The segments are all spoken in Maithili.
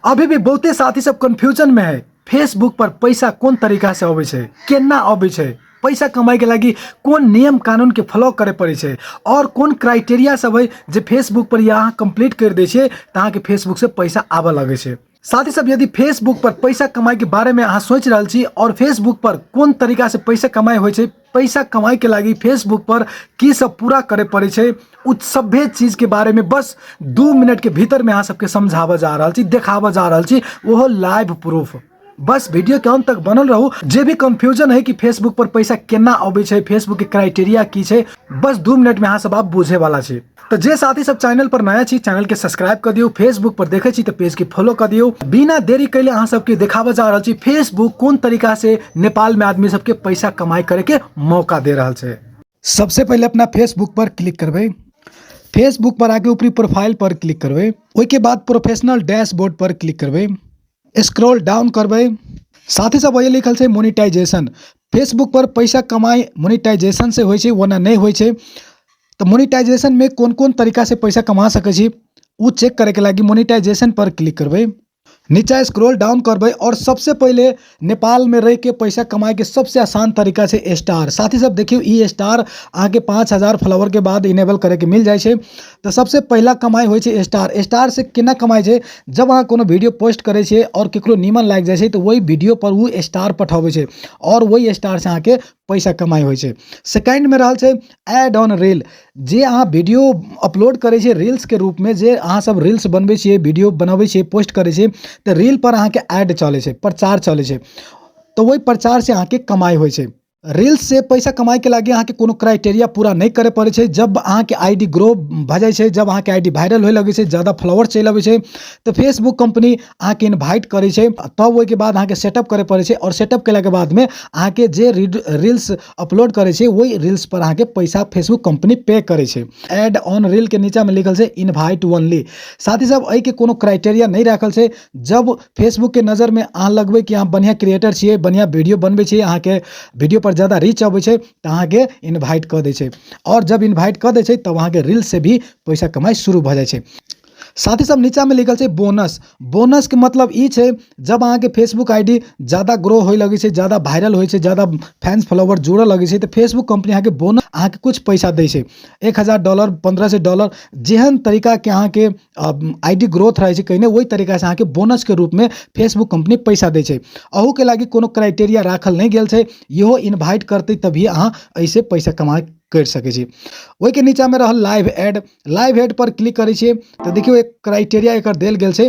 अभी भी बहुते साथी सब कंफ्यूजन में है, फेसबुक पर पैसा कोन तरीका से अबै छै, केना अबै छै, पैसा कमाई के लागी कोन नियम कानून के फॉलो करे पड़ै छै और कोन क्राइटेरिया सब है जे फेसबुक पर अहाँ कंप्लीट कर दै छियै तऽ अहाँके फेसबुक से पैसा आबऽ लगै छै। साथी सब, यदि फेसबुक पर पैसा कमाई के बारे में अहाँ सोच रहल छी और फेसबुक पर कोन तरीका से पैसा कमाई होइ छै, पैसा कमाई के लागी फेसबुक पर की सब पूरा करे पड़ै छै, उ सभे चीज के बारे में बस 2 मिनट के भीतर में अहाँ सबके समझाबऽ जा रहल छी, देखाबऽ जा रहल छी, ओहो लाइव प्रूफ। बस वीडियो के अंत तक बनल रहू। जे भी कंफ्यूजन है कि फेसबुक पर पैसा केना अबै छै, फेसबुक के क्राइटेरिया की छै, बस 2 मिनट में अहाँ सब आब बुझे वाला छी। तो जे साथी सब चैनल पर नया छी, चैनल के सब्सक्राइब कर दियौ, फेसबुक पर देखे छी तो पेज के फॉलो कर दियौ। बिना देरी कैले अहाँ सबके देखाबऽ जा रहल छी फेसबुक कोन तरीका से नेपाल में आदमी सबके पैसा कमाई करे के मौका दे रहल छै। सबसे पहले अपना फेसबुक पर क्लिक करबै, फेसबुक पर आके ऊपरी प्रोफाइल पर क्लिक करबै, ओहिके बाद प्रोफेशनल डैशबोर्ड पर क्लिक करबै, स्क्रॉल डाउन करबै। साथी सब वही लिखल छै मोनिटाइजेशन। फेसबुक पर पैसा कमाई मोनिटाइजेशन से होइ छै, ओना नहि होइ छै। तऽ मोनिटाइजेशन में कोन कोन तरीका से पैसा कमा सकै छी उ चेक करे के लागी मोनिटाइजेशन पर क्लिक करबै, नीचा स्क्रॉल डाउन करबै और सबसे पहले नेपाल में रह के पैसा कमाए के सबसे आसान तरीका छै स्टार। साथी सब देखियौ, ई स्टार अहाँके 5000 फॉलोअर के बाद इनेबल करे के मिल जाइ छै। तऽ सबसे पहला कमाई होइ छै स्टार। स्टार से केना कमाई छै, जब अहाँ कोनो वीडियो पोस्ट करै छियै और केकरो नीमन लागि जाइ छै तऽ ओहि वीडियो पर ओ स्टार पठबै छै और ओहि स्टार से अहाँके पैसा कमाई होइ छै। सेकंड में रहल छै एड ऑन रील। जे अहाँ वीडियो अपलोड करै छियै रील्स के रूप में, जे अहाँ सब रील्स बनबै छियै, वीडियो बनबै छियै, पोस्ट करै छियै, तऽ रील पर अहाँके एड चलै छै, प्रचार चलै छै, तऽ ओहि प्रचार से अहाँके कमाई होइ छै। रील्स से पैसा कमाई के लागी अहाँके कोनो क्राइटेरिया पूरा नहि करे पड़ै छै। जब अहाँके I D grow भऽ जाइ छै, जब अहाँके I D viral होइ लगै छै, ज्यादा फॉलोअर चलि अबै छै, तऽ फेसबुक कंपनी अहाँके इन्वाइट करै छै। तब ओहिके बाद अहाँके सेटअप करे पड़ै छै और सेटअप केलाके बादमे अहाँके जे रील्स अपलोड करै छै ओहि रील्स पर अहाँके पैसा फेसबुक कंपनी पे करै छै। एड ऑन रील के नीचामे लिखल छै इन्वाइट ओनली। साथी सब, एहिके कोनो क्राइटेरिया नहि राखल छै। जब फेसबुक के नजरमे अहाँ लगबै कि अहाँ बढ़िआँ क्रिएटर छियै, बढ़िआँ वीडियो बनबै छियै, अहाँके वीडियो पर ज्यादा रीच अबै छै, तऽ अहाँके इन्वाइट कऽ दै छै और जब इन्वाइट कऽ दै छै तब अहाँके रील्स से भी पैसा कमाइ शुरू भऽ जाइ छै। साथी सब, नीचामे लिखल छै बोनस। बोनसके मतलब ई छै, जब अहाँके फेसबुक I D ज्यादा ग्रो होइ लगै छै, ज्यादा वायरल होइ छै, ज्यादा फैंस फॉलोवर जुड़ऽ लगै छै, तऽ फेसबुक कंपनी अहाँके बोनस अहाँके कुछ पैसा दै छै, $1000, $1500, जेहन तरीकाके अहाँके I D growth रहै छै कहिने, ओहि तरीकासँ अहाँके बोनसके रूपमे फेसबुक कंपनी पैसा दै छै। अहूके लागि कोनो क्राइटेरिया राखल नहि गेल छै। इहो इन्वाइट करतै तभी अहाँ एहिसँ पैसा कमा करि सकै छी। ओहिके नीचाँमे रहल लाइव एड। लाइव एड पर क्लिक करै छियै तऽ देखियौ एक क्राइटेरिया एकर देल गेल छै।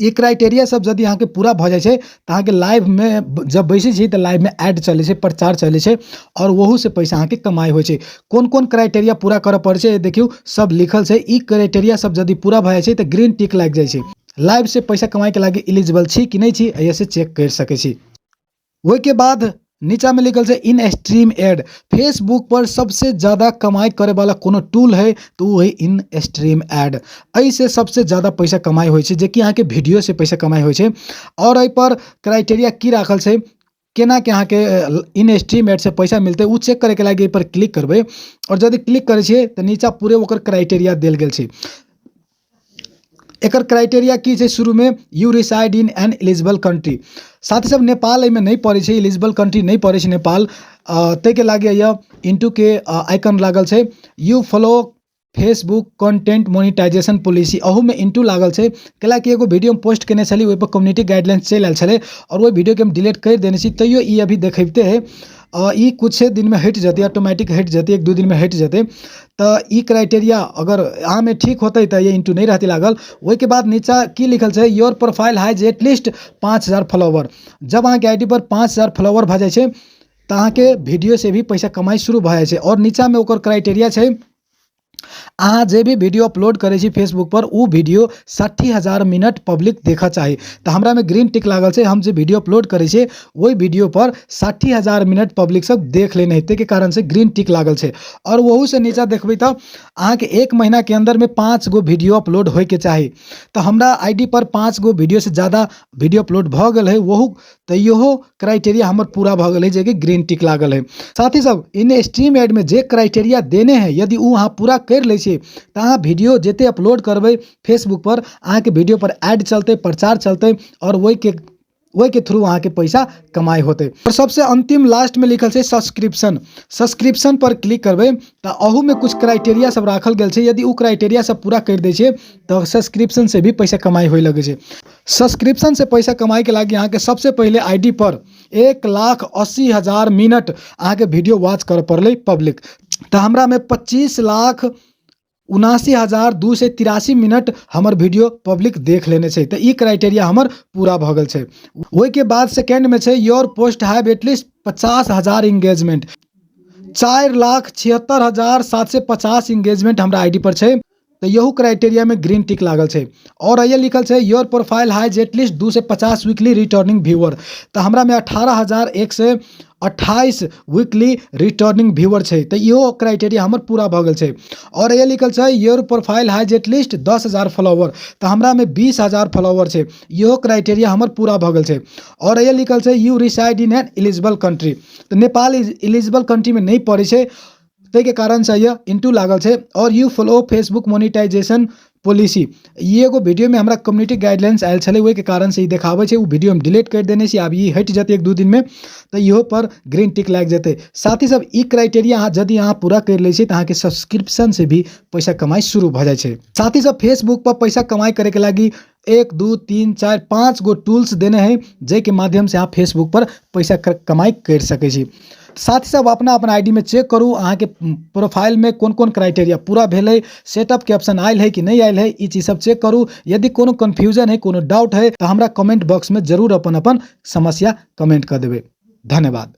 ई क्राइटेरिया सब यदि अहाँके पूरा भऽ जाइ छै तऽ अहाँके लाइवमे जब बैसै छी तऽ लाइवमे एड चलै छै, प्रचार चलै छै और ओहूसँ पैसा अहाँके कमाइ होइ छै। कोन कोन क्राइटेरिया पूरा करऽ पड़ै छै देखियौ सब लिखल छै। ई क्राइटेरिया सब यदि पूरा भऽ जाइ छै तऽ ग्रीन टिक लागि जाइ छै। लाइवसँ पैसा कमाइके लागि एलिजिबल छी कि नहि छी एहिसँ चेक करि सकै छी। ओहिके बाद नीचामे लिखल छै इन स्ट्रीम एड। फेसबुक पर सबसे ज्यादा कमाई करे वाला कोनो टूल है तऽ ओ है इन स्ट्रीम एड। एहिसँ सबसे ज्यादा पैसा कमाई होइ छै, जेकि अहाँके वीडियो से पैसा कमाई होइ छै। और एहि पर क्राइटेरिया की राखल छै, केना के अहाँके इन स्ट्रीम एड से पैसा मिलतै, ओ चेक करैके लागि एहि पर क्लिक करबै। और यदि क्लिक करै छियै तऽ नीचा पूरे ओकर क्राइटेरिया देल गेल छै। एकर क्राइटेरिया की छै, शुरूमे you reside in an eligible country. साथी सब, नेपाल एहिमे नहि पड़ै छै, एलिजिबल कंट्री नहि पड़ै छै नेपाल, ताहिके लागि यऽ इन्टूके आइकन लागल छै। You follow Facebook content monetization policy, अहूमे into लागल छै। कैलाकि एगो वीडियो हम पोस्ट केने छली, ओहिपर कम्युनिटी गाइडलाइंस चलि आयल छलै और ओहि वीडियोके हम डिलीट करि देने छी, तैयो ई अभी देखबिते है। ई कुछ दिनमे हटि जेतै, ऑटोमेटिक हटि जेतै, 1-2 दिनमे हटि जेतै। तऽ ई क्राइटेरिया अगर अहाँमे ठीक होतै तऽ ई इन्टू नहि रहतै लागल। ओहिके बाद नीचा की लिखल छै, your profile has at least 5000 follower. जब अहाँके I D पर 5000 फॉलोवर भऽ जाइ छै तऽ अहाँके वीडियो से भी पैसा कमाइ शुरू भऽ जाइ छै। आओर नीचामे ओकर क्राइटेरिया छै, अहाँ जे भी वीडियो अपलोड करै छी फेसबुक पर ओ वीडियो 60,000 मिनट पब्लिक देखऽ चाही। तऽ हमरामे ग्रीन टिक लागल छै, हम जे वीडियो अपलोड करै छियै ओहि वीडियो पर 60,000 मिनट पब्लिक सब देख लेने है, ताहिके कारणसँ ग्रीन टिक लागल छै। आओर ओहूसँ नीचा देखबै तऽ अहाँके 1 महीनाके अन्दरमे 5 गो वीडियो अपलोड होइके चाही। तऽ हमरा I D पर 5 गो वीडियोसँ ज्यादा वीडियो अपलोड भऽ गेल है, ओहू तऽ इहो क्राइटेरिया हमर पूरा भऽ गेल है, जेकि ग्रीन टिक लागल है। साथी सब, इन स्ट्रीम एडमे जे क्राइटेरिया देने है, यदि ओ अहाँ पूरा करि लै छी तऽ अहाँ वीडियो जते अपलोड करबै फेसबुक पर, अहाँके वीडियो पर एड चलतै, प्रचार चलतै आओर ओहिके थ्रू अहाँके पैसा कमाइ होतै। आओर सबसे अंतिम लास्टमे लिखल छै सब्सक्रिप्शन। सब्सक्रिप्शन पर क्लिक करबै तऽ अहूमे कुछ क्राइटेरिया सब राखल गेल छै। यदि ओ क्राइटेरिया सब पूरा करि दै छियै तऽ सब्सक्रिप्शन से भी पैसा कमाइ होइ लगै छै। सब्सक्रिप्शन से पैसा कमाइके लागि अहाँके सबसे पहिले आईडी पर 1,80,000 मिनट अहाँके वीडियो वॉच करऽ पड़लै पब्लिक। तऽ हमरामे 25,79,283 मिनट हमर वीडियो पब्लिक देख लेने छै, तऽ ई क्राइटेरिया हमर पूरा भऽ गेल छै। ओहिके बाद सेकेंडमे छै your post have at least 50,000 engagement. 4,76,750 engagement हमरा आईडी पर छै, तऽ इहो क्राइटेरियामे ग्रीन टिक लागल छै। आओर एहिए लिखल छै your profile has at least 250 weekly returning viewer. तऽ हमरामे 18,128 वीकली रिटर्निंग व्यूअर छै, तऽ इहो क्राइटेरिया हमर पूरा भऽ गेल छै। आओर एहिए लिखल छै your profile has at least 10,000 follower. तऽ हमरामे 20,000 फॉलोवर छै, इहो क्राइटेरिया हमर पूरा भऽ गेल छै। आओर एहिए लिखल छै you reside in an eligible country. तऽ नेपाल एलिजिबल कंट्रीमे नहि पड़ै छै, ताहिके कारणसँ यह इंटू लागल छै। आओर you follow Facebook monetization policy. ई एगो वीडियोमे हमरा कम्युनिटी गाइडलाइंस आयल छलै, ओहिके कारणसँ ई देखाबै छै। ओ वीडियो हम डिलीट करि देने छी, आब ई हटि जेतै 1-2 दिनमे, तऽ इहो पर ग्रीन टिक लागि जेतै। साथी सब, ई क्राइटेरिया अहाँ यदि अहाँ पूरा करि लै छी तऽ अहाँके सब्सक्रिप्शन से भी पैसा कमाइ शुरू भऽ जाइ छै। साथी सब, फेसबुक पर पैसा कमाइ करैके लागि 1 2 3 4 5 गो टूल्स देने है, जाहिके माध्यमसँ अहाँ फेसबुक पर पैसा कमाइ करि सकै छी। साथी सब, अपना अपना आईडी में चेक करू अहाँके प्रोफाइलमे कोन कोन क्राइटेरिया पूरा भेलै, सेटअपके ऑप्शन आयल है कि नहि आयल है, ई चीज सब चेक करू। यदि कोनो कन्फ्यूजन है, कोनो डाउट है, तऽ हमरा कमेंट बॉक्समे जरूर अपन अपन समस्या कमेंट कऽ देबै। धन्यवाद।